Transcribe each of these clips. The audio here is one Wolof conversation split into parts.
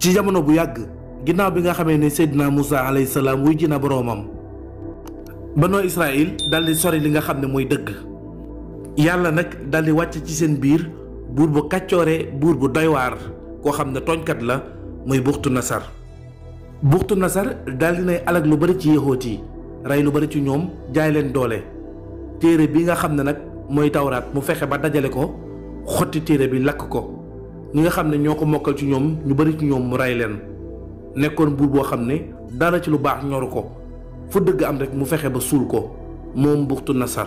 ci jamono bu yàgg ginnaaw bi nga xamee ne Seydina Moussa alayhi salaam wuy ji na boroomam banoo Israël daldi sori li nga xam ne mooy dëgg yàlla nag daldi wàcc ci seen biir buur bu kàccoore buur bu doy waar koo xam ne tooñkat la muy buxtu nasar daldi nay alag lu bari ci yéexoot yi rey lu bari ci ñoom jaay leen doole téere bi nga xam ne nag mooy tawraat mu fexe ba dajale ko xotti téere bi lakk ko ñi nga xam ne ñoo ko mokkal ci ñoom ñu bari ci ñoom mu rey leen nekkoon buur boo xam ne dara ci lu baax ñoru ko fu dëgg am rek mu fexe ba suul ko moom buxtu nasar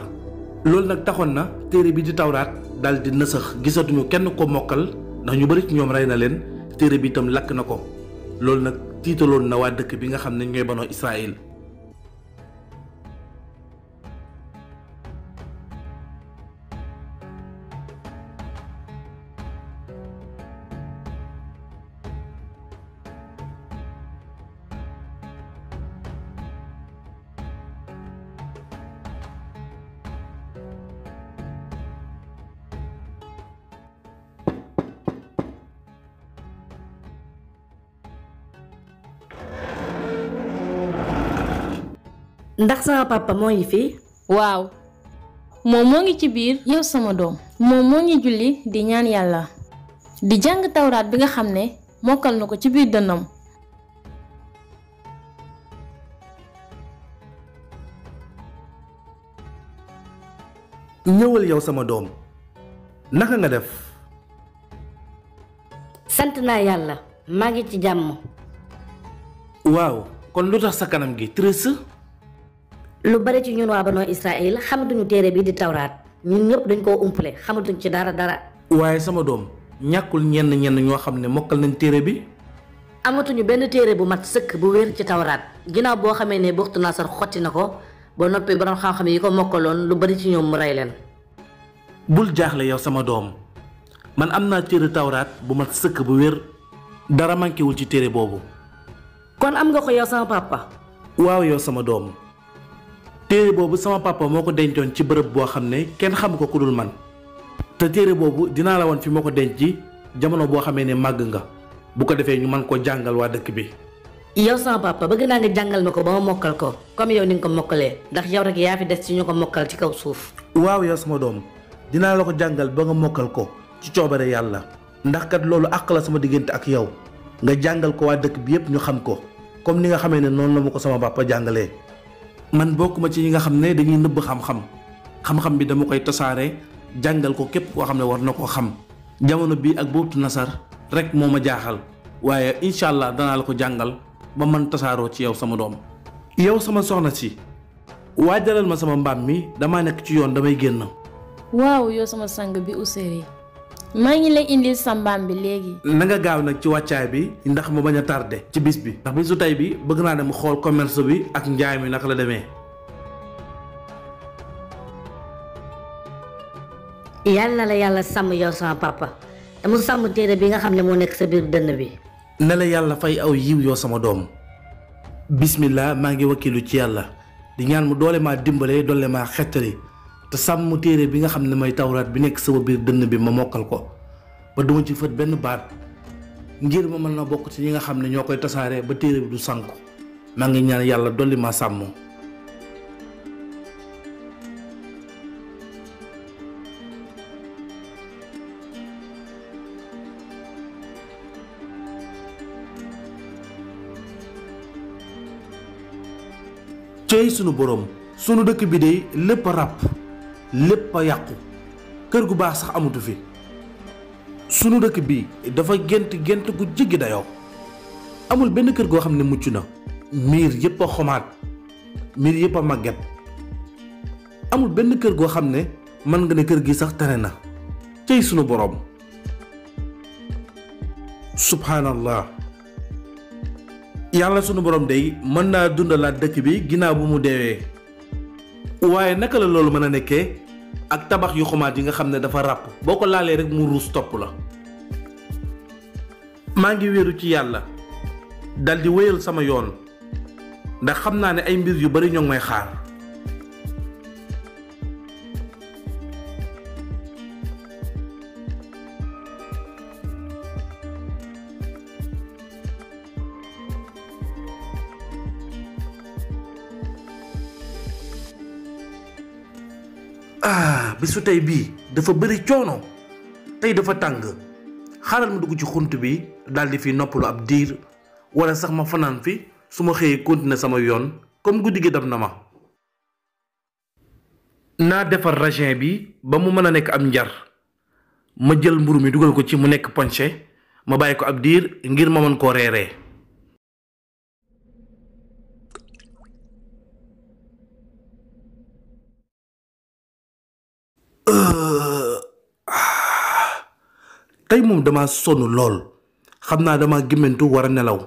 loolu nag taxoon na téere bi di tawraat daal di nësax gisatuñu kenn ko mokkal ndax ñu bari ci ñoom rey na leen téere bi itam lakk na ko loolu nag tiitaloon na waa dëkk bi nga xam ne ñooy banoo Israël. ndax sama papa moo ngi fi. waaw moom moo ngi ci biir. yow sama doom moom moo ngi julli di ñaan yàlla di jàng tawraat bi nga xam ne mokkal na ko ci biir dënnam. ñëwal yow sama doom naka nga def. sant naa yàlla maa ngi ci jàmm. waaw kon lu tax sa kanam gi triste. lu bari ci ñun waa banoo Israël xamatuñu téere bi di tawraat ñun ñëpp dañ koo umpale xamatuñ ci dara. waaye sama doom ñàkkul ñenn ñoo xam ne mokkal nañ téere bi. amatuñu benn téere bu mat sëkk bu wér ci tawraat ginnaaw boo xamee ne buxtu nasar xotti na ko ba noppi borom xam-xam yi ko mokkaloon lu bari ci ñoom mu rey leen. bul jaaxle yow sama doom man am naa téere tawraat bu mat sëkk bu wér dara manquéwul ci téere boobu. kon am nga ko yow sama papa. waaw yow sama doom. téere boobu sama papa moo ko dencoon ci bërëb boo xam ne kenn xamu ko ku dul man te téere boobu dinaa la woon fi moo ko denc jamono boo xamee ne màgg nga bu ko defee ñu mën koo jàngal waa dëkk bi. yow sama papa bëgg naa nga jàngal ma ko ba ma mokkal ko comme yow ni nga ko mokkalee ndax yow rek yaa fi des ci ñu ko mokkal ci kaw suuf. waaw yow sama doom dinaa la ko jàngal ba nga mokkal ko ci coobare yàlla ndax kat loolu àq la sama diggante ak yow nga jàngal ko waa dëkk bi yépp ñu xam ko comme ni nga xamee ne noonu la ma ko sama papa jàngalee. man bokkuma ci ñi nga xam ne dañuy nëbb xam-xam bi dama koy tasaare jàngal ko képp koo xam ne war na koo xam jamono bii ak buxtu nasar rek moo ma jaaxal waaye incha allah danaa la ko jàngal ba man tasaaroo ci yow sama doom. yow sama soxna si waajalal ma sama mbaam mi damaa nekk ci yoon damay génn. waaw yow sama sang bi Ousseyri maa ngi lay indil sa mbaam bi léegi. na nga gaaw nag ci wàccaay bi ndax ma bañ a tardé ci bis bi ndax bisu tey bi bëgg naa dem xool commerce bi ak njaay mi naka la demee. yàlla na la yàlla sàmm yow sama papa dama sàmm téere bi nga xam ne moo nekk sa biir dënn bi. ne la yàlla fay aw yiw yow sama doom. bismillah maa ngi wakkilu ci yàlla di ñaan mu doole maa dimbale doole maa xettali te sàmm téere bi nga xam ne mooy tawraat bi nekk sama biir dënn bi ma mokkal ko ba duma ci fët benn baat ngir ma mën na bokk ci ñi nga xam ne ñoo koy tasaare ba téere bi du sànku maa ngi ñaan yàlla dolli maa sàmm. cey sunu boroom sunu dëkk bi de lépp a ràpp lépp a yàqu kër gu baax sax amatu fi sunu dëkk bi dafa gént gu jéggi dayoo amul benn kër goo xam ne mucc na miir yépp a xomaat miir yépp a màgget amul benn kër goo xam ne mën nga ne kër gi sax tane na cey sunu boroom subhanallah yàlla sunu borom day mën naa dundalaat dëkk bi ginnaaw bu mu deewee waaye naka la loolu mën a nekkee ak tabax yu xumaat yi nga xam ne dafa ràpp boo ko laalee rek mu ruus topp la. maa ngi wéeru ci yàlla daldi wéyal sama yoon ndax xam naa ne ay mbir yu bari ñoo ngi may xaar. bisu tey bii dafa bëri coono tey dafa tàng xaaral ma dugg ci xunt bi daldi fi noppalu ab diir wala sax ma fanaan fi su ma xëyee continuer sama yoon comme guddi gi dab na ma. naa defar raisin bi ba mu mën a nekk am njar ma jël mburu mi dugal ko ci mu nekk ponché ma bàyyi ko ab diir ngir ma mën koo reeree. tey moom dama sonn lool xam naa dama gémmantu war a nelaw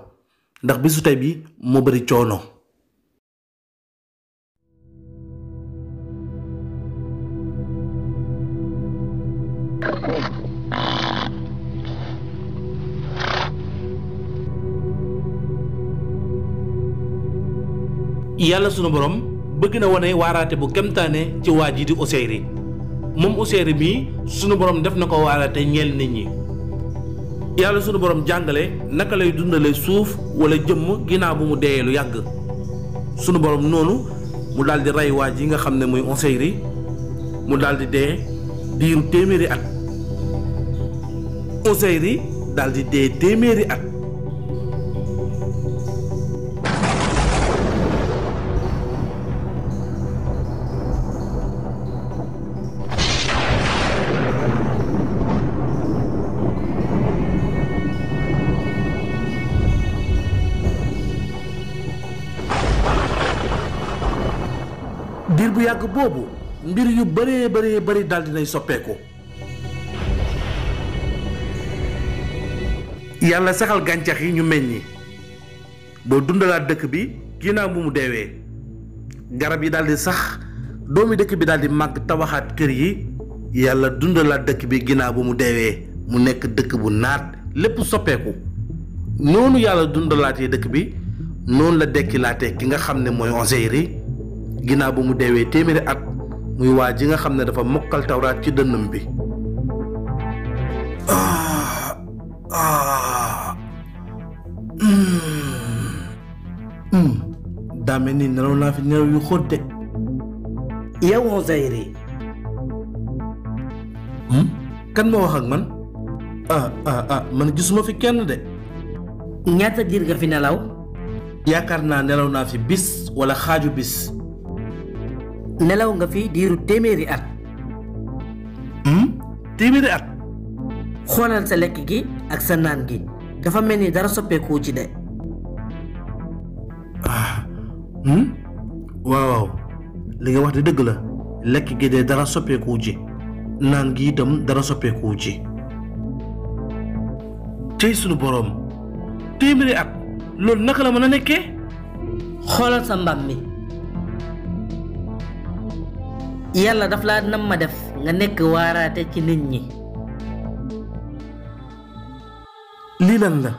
ndax bisu tey bi moo bari coono. yàlla sunu borom bëgg na wane waaraate bu kemtaane ci waa ji di Ousseyri moom Ousseyri mii sunu borom def na ko waaraate ñeel nit ñi. yàlla sunu borom jàngale naka lay dundale suuf wala jëmm ginnaaw bu mu deeyee lu yàgg sunu borom noonu mu daldi rey waa ji nga xam ne muy Ousseyri mu daldi dee diiru téeméeri at. Ousseyri daldi dee téeméeri at. diir bu yàgg boobu mbir yu bari daldi nay soppeeku. yàlla saxal gàncax yi ñu meññi boo dundalaat dëkk bi ginnaaw bu mu deewee garab yi daldi sax doomi dëkk bi daldi màgg tabaxaat kër yi yàlla dundalaat dëkk bi ginnaaw bu mu deewee mu nekk dëkk bu naat lépp soppeeku. noonu yàlla dundalaatee dëkk bi noonu la dekkilaatee ki nga xam ne mooy Ousseyri ginnaaw bu mu deewee téeméeri at muy waa ji nga xam ne dafa mokkal tawraat ci dënnam bi. daa mel ni nelaw naa fi nelaw yu xóot de. yow Ousseyri. kan ma wax ak man. man gisuma fi kenn de. ñaata diir nga fi nelaw. yaakaar naa nelaw naa fi bis wala xaaju bis. nelaw nga fi diiru téeméeri at. téeméeri at. xoolal sa lekk gi ak sa naan gi dafa mel ni dara soppeeku ci de. waaw li nga wax de dëgg la lekk gi de dara soppeeku ci naan gi itam dara soppeeku ci. tey sunu boroom téeméeri at loolu naka la mën a nekkee. xoolal sa mbaam mi. yàlla daf laa nam ma def nga nekk waaraate ci nit ñi. lii lan la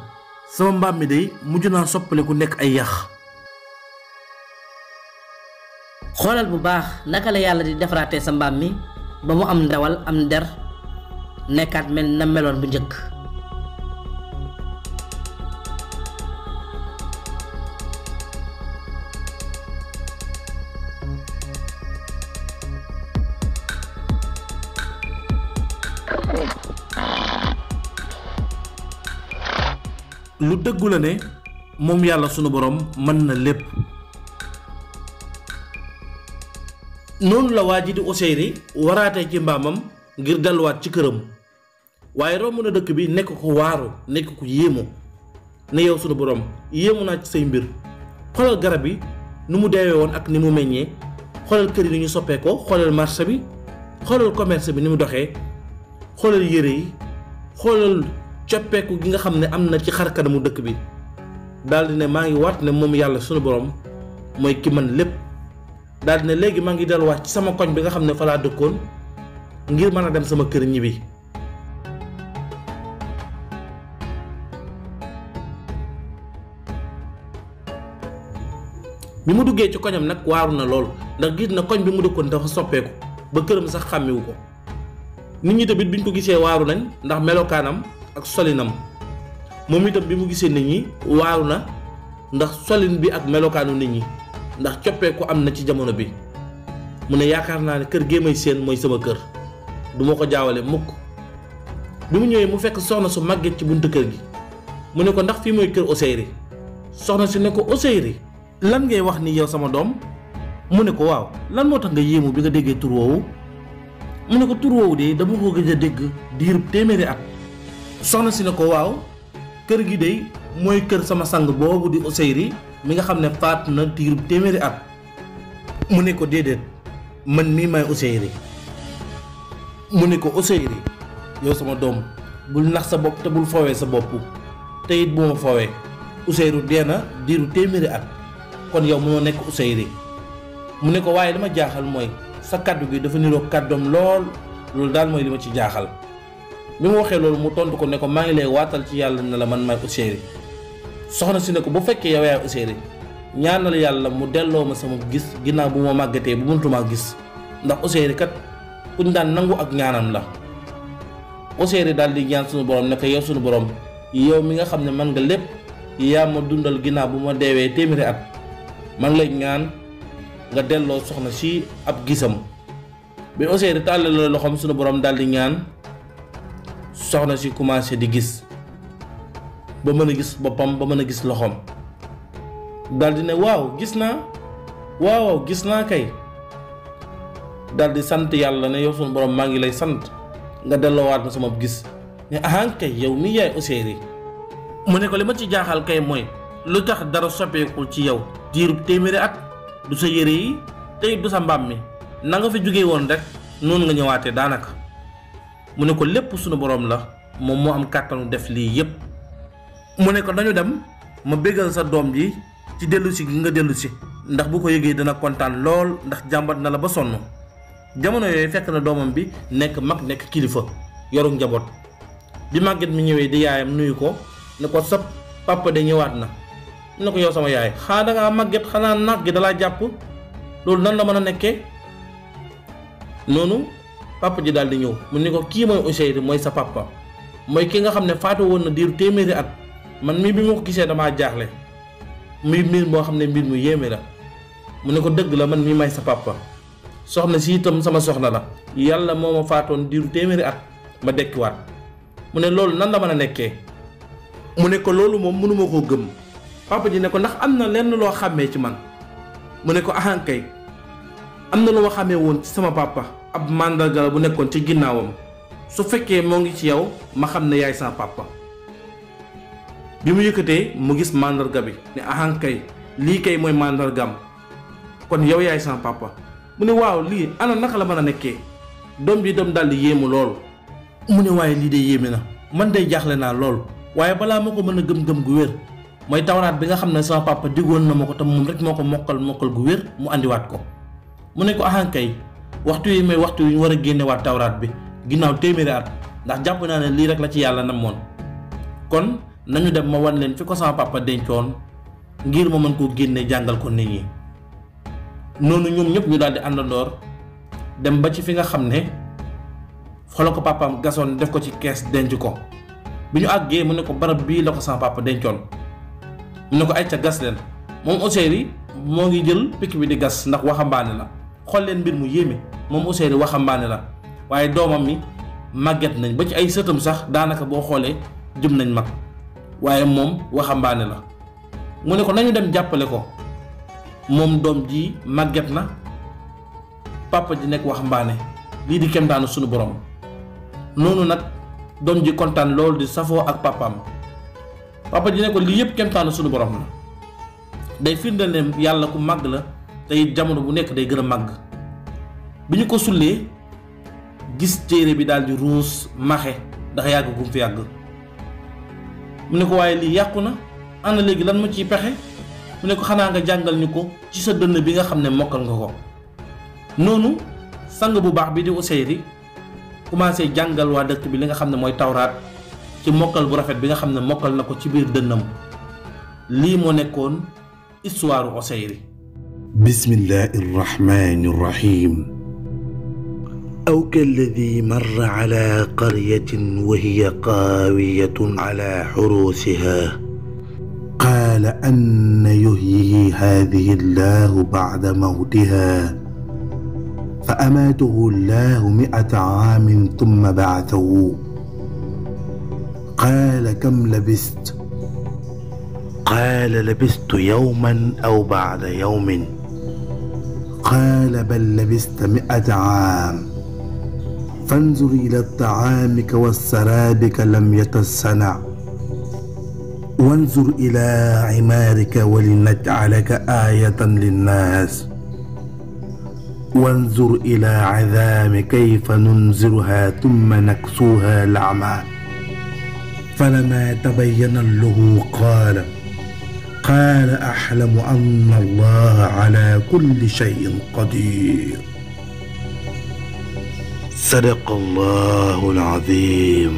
sama mbaam mi day mujj naa soppaliku nekk ay yax. xoolal bu baax naka la yàlla di defaraatee sa mbaam mi ba mu am ndawal am der nekkaat mel na meloon bu njëkk. lu dëggu la ne moom yàlla sunu borom mën na lépp. noonu la waa ji di Ousseyri waraatee ci mbaamam ngir delluwaat ci këram waaye romb na dëkk bi nekk ko waaru nekk ko yéemu ne yow sunu borom yéemu naa ci say mbir. xoolal garab yi nu mu deewee woon ak ni mu meññee xoolal kër yi ni ñu soppee ko xoolal marché bi xoolal commerce bi ni mu doxee xoolal yére yi xoolal coppeeku gi nga xam ne am na ci xar kanamu dëkk bi daldi ne maa ngi waat ne moom yàlla sunu borom mooy ki man lépp. daldi ne léegi maa ngi delluwaat ci sama koñ bi nga xam ne fa laa dëkkoon ngir mën a dem sama kër ñibbi. bi mu duggee ci koñam nag waaru na lool ndax gis na koñ bi mu dëkkoon dafa soppeeku ba këram sax xàmmiwu ko. nit ñi tamit biñ ko gisee waaru nañ ndax melokaanam ak solinam moom itam bi mu gisee nit ñi waaru na ndax solin bi ak melokaanu nit ñi ndax coppeeku am na ci jamono bi. mu ne yaakaar naa ne kër gee may seen mooy sama kër du ma ko jaawale mukk. bi mu ñëwee mu fekk soxna su màgget ci buntu kër gi mu ne ko ndax fii mooy kër Ousseyri. soxna si ne ko Ousseyri lan ngay wax ni yow sama doom. mu ne ko waaw lan moo tax nga yéemu bi nga déggee tur woowu. mu ne ko tur woowu de dama ko gëj a dégg diirub téeméeri at. soxna si ne ko waaw kër gi de mooy kër sama sang boobu di Ousseyri mi nga xam ne faat na diirub téeméeri at. mu ne ko déedéet man mii may Ousseyri. mu ne ko Ousseyri yow sama doom bul nax sa bopp te bul foowee sa bopp te it bu ma foowee Ousseyri dee na diiru téeméeri at kon yow mënoo nekk Ousseyri. mu ne ko waaye li ma jaaxal mooy sa kàddu gi dafa niroo kàddoom lool loolu daal mooy li ma ci jaaxal. bi mu waxee loolu mu tontu ko ne ko maa ngi lay waatal ci yàlla ne la man maay Ousseyri. soxna si ne ko bu fekkee yow yaay Ousseyri ñaanal yàlla mu delloo ma sama gis ginnaaw bu ma màggatee bu mëntumaa gis ndax Ousseyri kat kuñ daan nangu ak ñaanam la. Ousseyri daal di ñaan suñu borom ne ko yow suñu borom yow mi nga xam ne man nga lépp yaa ma dundal ginnaaw bu ma deewee téeméeri at man ngi lay ñaan nga delloo soxna si ab gisam. bi Ousseyri tàllal loxoom suñu borom daal di ñaan soxna si commencé di gis ba mën a gis boppam ba mën a gis loxoom daal di ne waaw gis naa kay. daal di sant yàlla ne yow sunu borom maa ngi lay sant nga delloowaat ma sama gis ne ahan kay yow mi yaay Ousseyri. mu ne ko li ma ci jaaxal kay mooy lu tax dara soppeekul ci yow diirub téeméeri at du sa yére yi tey du sa mbaam mi na nga fi jóge woon rek noonu nga ñëwaatee daanaka. mu ne ko lépp sunu borom la moom moo am kàttanu def lii yépp. mu ne ko dañu dem ma bégal sa doom ji ci dellusi gi nga dellusi ndax bu ko yëgee dana kontaan lool ndax jàmbat na la ba sonn. jamono yooyu fekk na doomam bi nekk mag nekk kilifa yoru njaboot. bi màgget mi ñëwee di yaayam nuyu ko ne ko sa papa de ñëwaat na. mu ne ko yow sama yaay xanaa dangaa màgget xanaa naag gi dalaa jàpp loolu nan la mën a nekkee. noonu papa ji daal di ñëw mu ne ko kii mooy Ousseyri mooy sa papa mooy ki nga xam ne faatu woon na diiru téeméeri at man mii bi ma ko gisee damaa jaaxle muy mbir moo xam ne mbir mu yéeme la. mu ne ko dëgg la man mii may sa papa soxna si itam sama soxna la yàlla moo ma faatoon diiru téeméeri at ma dekkiwaat. mu ne loolu nan la mën a nekkee. mu ne ko loolu moom mënuma koo gëm. papa ji ne ko ndax am na lenn loo xàmmee ci man. mu ne ko ahankay am na lu ma xàmmee woon ci sama papa ab màndarga la bu nekkoon ci ginnaawam su fekkee moo ngi ci yow ma xam ne yaay sama papa. bi mu yëkkatee mu gis màndarga bi ne ahankay lii kay mooy màndargam kon yow yaay sama papa. mu ne waaw lii ana naka la mën a nekkee. doom bi dem daal di yéemu lool. mu ne waaye lii de yéeme na man day jaaxle naa lool waaye balaa ma ko mën a gëm-gëm gu wér mooy tawraat bi nga xam ne sama papa diggoon na ma ko te moom rek moo ko mokkal gu wér mu andiwaat ko. mu ne ko ahankay waxtu yi may waxtu yu ñu war a génnewaat tawraat bi ginnaaw téeméeri at ndax jàpp naa ne lii rek la ci yàlla namoon. kon nañu dem ma wan leen fi ko sama papa dencoon ngir ma mën koo génne jàngal ko nit ñi. noonu ñoom ñëpp ñu daal di àndandoor dem ba ci fi nga xam ne fa la ko papaam gasoon def ko ci kees denc ko. bi ñu àggee mu ne ko barab bii la ko sama papa dencoon. mu ne ko ay ca gas leen moom Ousseyri moo ngi jël picc bi di gas ndax waxambaane la. xool leen mbir mu yéeme moom Ousseyri waxambaane la waaye doomam mi màgget nañ ba ci ay sëtam sax daanaka boo xoolee jëm nañ mag waaye moom waxambaane la. mu ne ko nañu dem jàppale ko moom doom ji màgget na papa ji nekk waxambaane lii di kemtaanu sunu borom. noonu nag doom ji kontaan loolu di safoo ak papaam. papa ji ne ko lii yëpp kemtaanu sunu borom la day firndeel ne yàlla ku màgg la tey jamono bu nekk day gën a màgg. bi ñu ko sullee gis téere bi daal di ruus maxe ndax yàgg gum fi yàgg. mu ne ko waaye lii yàqu na ana léegi lan ma ciy pexe. mu ne ko xanaa nga jàngal ñu ko ci sa dënn bi nga xam ne mokkal nga ko. noonu sang bu baax bi di Ousseyri commencé jàngal waa dëkk bi li nga xam ne mooy tawraat ci mokkal bu rafet bi nga xam ne mokkal na ko ci biir dënnam. lii moo nekkoon histoire Ousseyri. bismillahi irrahmani irrahim. aw kalladi marra ala qaryatin wa hiya qaawiyatun ala xuruusiha qaala anna yuhyi haadihi allahu bacda mawtiha فأماته الله 100 عام ثم بعثه. قال كم لبثت؟ قال لبثت يوما أو بعد يوم. قال بل لبثت 100 عام. فانظر إلى طعامك وسرابك لم يتسنع، وانظر إلى عمارك ولنجعلك آية للناس، وانظر إلى عظام كيف ننزلها ثم نكسوها لحما. فلما تبين له قال أحلم أن الله على كل شيء قدير. صدق الله العظيم.